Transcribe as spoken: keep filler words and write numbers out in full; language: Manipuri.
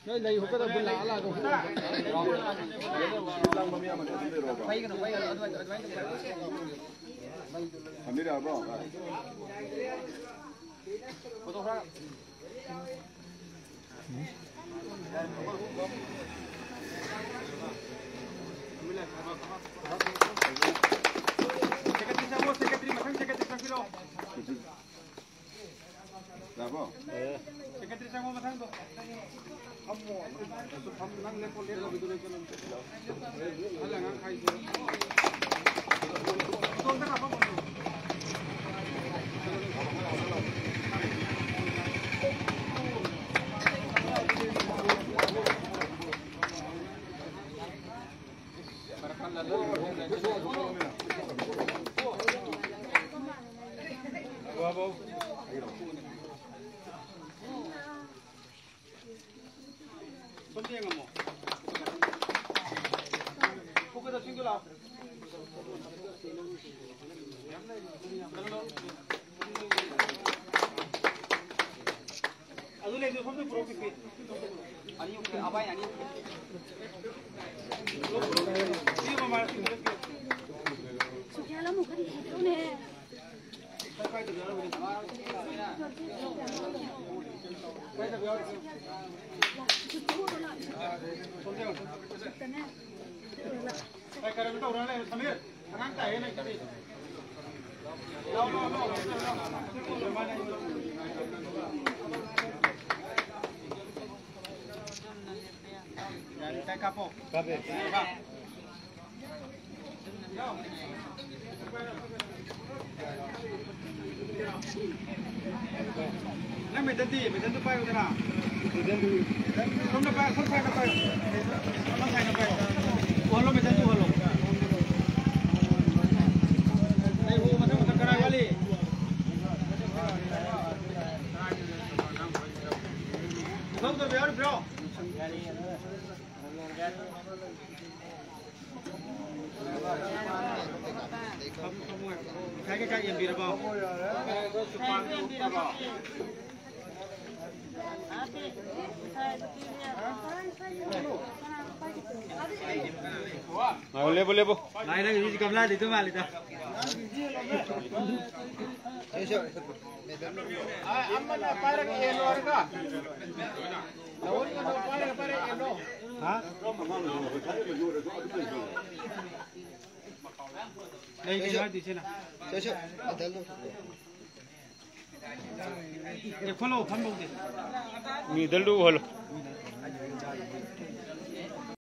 ꯅꯣꯏ ꯂꯩ ꯍꯨꯛꯀꯗꯕꯗꯨ ꯂꯥꯛꯑ ꯂꯥꯛꯑꯒ ꯍꯨꯛꯀꯗꯕ꯫ ꯊꯝꯕꯤꯔꯛꯑꯕꯣ? ꯁꯦꯀ꯭ꯔꯦꯇꯔꯤ ꯆꯪꯉꯣ, ꯁꯦꯀ꯭ꯔꯦꯇꯔꯤ, ꯃꯊꯪ ꯁꯦꯀ꯭ꯔꯦꯇꯔꯤ ꯆꯪꯕꯤꯔꯛꯑꯣ꯫ ꯌꯥꯔꯕꯣ? ꯁꯦꯀ꯭ꯔꯦꯇꯔꯤ ꯆꯪꯉꯣ, ꯃꯊꯪꯗꯣ꯫ ꯐꯝꯃꯣ꯫ ꯐꯝ, ꯅꯪ ꯂꯦꯞꯄꯣ, ꯂꯦꯞꯄꯣ꯫ ꯑꯍꯜ ꯑꯉꯥꯡ ꯈꯥꯏꯁꯦ꯫ ꯏꯇꯣꯝꯇ ꯀꯥꯞꯄꯝꯃꯣ꯫ ꯑꯗꯨ ꯂꯩꯕꯗꯣ ꯁꯣꯝꯗ ꯄꯨꯔꯛꯑꯣ, ꯄꯤꯄꯤ꯫ ꯑꯅꯤ ꯑꯃꯨꯛꯀꯤ, ꯑꯕꯥꯏ ꯑꯅꯤ ꯑꯃꯨꯛꯀꯤ꯫ ꯁꯤ ꯃꯃꯥ, ꯁꯤ ꯄꯤꯔꯛꯀꯦ꯫ ꯁꯨꯛꯌꯥ ꯂꯝ ꯈꯔ ꯍꯦꯛꯇꯅꯦ꯫ ꯁꯣꯝꯗ ꯌꯦꯡꯉꯣ꯫ ꯀꯩꯅꯣ ꯇꯧꯔ ꯂꯩꯔꯦ, ꯁꯃꯤꯔ꯫ ꯑꯉꯥꯡ ꯇꯥꯏꯌꯦ ꯅꯪꯒꯤꯗꯤ꯫ ꯂꯥꯎ, ꯂꯥꯎ, ꯂꯥꯎ, ꯂꯥꯎ, ꯂꯥꯎ꯫ ꯌꯥꯔꯦ, ꯀꯥꯏ ꯀꯥꯞꯄꯣ? ꯀꯥꯞꯄꯦ꯫ ꯀꯥꯞ꯫ ꯅꯪ ꯃꯦꯗꯜꯗꯤ? ꯃꯦꯗꯜꯗꯨ ꯄꯥꯏꯌꯨꯗꯅ꯫ ꯃꯦꯗꯜꯗꯨ? ꯁꯣꯝꯗ ꯄꯥꯏ, ꯁꯣꯝ ꯁꯥꯏꯗ ꯄꯥꯏꯌꯨ꯫ ꯁꯣꯝ ꯁꯥꯏꯗ ꯄꯥꯏꯌꯨ꯫ ꯎꯍꯜꯂꯣ, ꯃꯦꯗꯜꯗꯨ ꯎꯍꯜꯂꯣ꯫ ꯑꯩ ꯍꯣ, ꯃꯊꯪ, ꯃꯊꯪ ꯀꯅꯥ ꯋꯥꯠꯂꯤ? ꯂꯧꯗꯕ ꯌꯥꯎꯔꯤꯕ꯭ꯔꯣ? ꯉꯁꯥꯏ ꯀꯩꯀꯥ ꯌꯦꯟꯕꯤꯔꯕꯣ? ꯉꯥꯏꯈꯣ, ꯂꯦꯞꯄꯨ, ꯂꯦꯞꯄꯨ꯫ ꯂꯥꯏ, ꯅꯪꯒꯤꯁꯤ ꯒꯝꯂꯥꯗꯩꯗꯣ ꯃꯥꯜꯂꯤꯗ꯫ ꯑꯃꯅ ꯄꯥꯏꯔꯒ ꯌꯦꯜꯂꯣ ꯍꯥꯏꯔꯒ꯫ ꯅꯥꯎꯔꯤꯒꯗꯣ ꯄꯥꯏꯔꯒ, ꯄꯥꯏꯔꯒ ꯌꯦꯜꯂꯣ꯫ ꯍꯥ? ꯂꯩ, ꯂꯩ, ꯃꯥꯗꯤ ꯁꯤꯅ꯫ ꯁꯦ, ꯁꯦ, ꯃꯦꯗꯜꯗꯣ꯫ ꯑꯦ, ꯈꯣꯠꯂꯣ, ꯐꯝꯕꯧꯗꯤ꯫ ꯃꯦꯗꯜꯗꯨ ꯎꯍꯜꯂꯣ꯫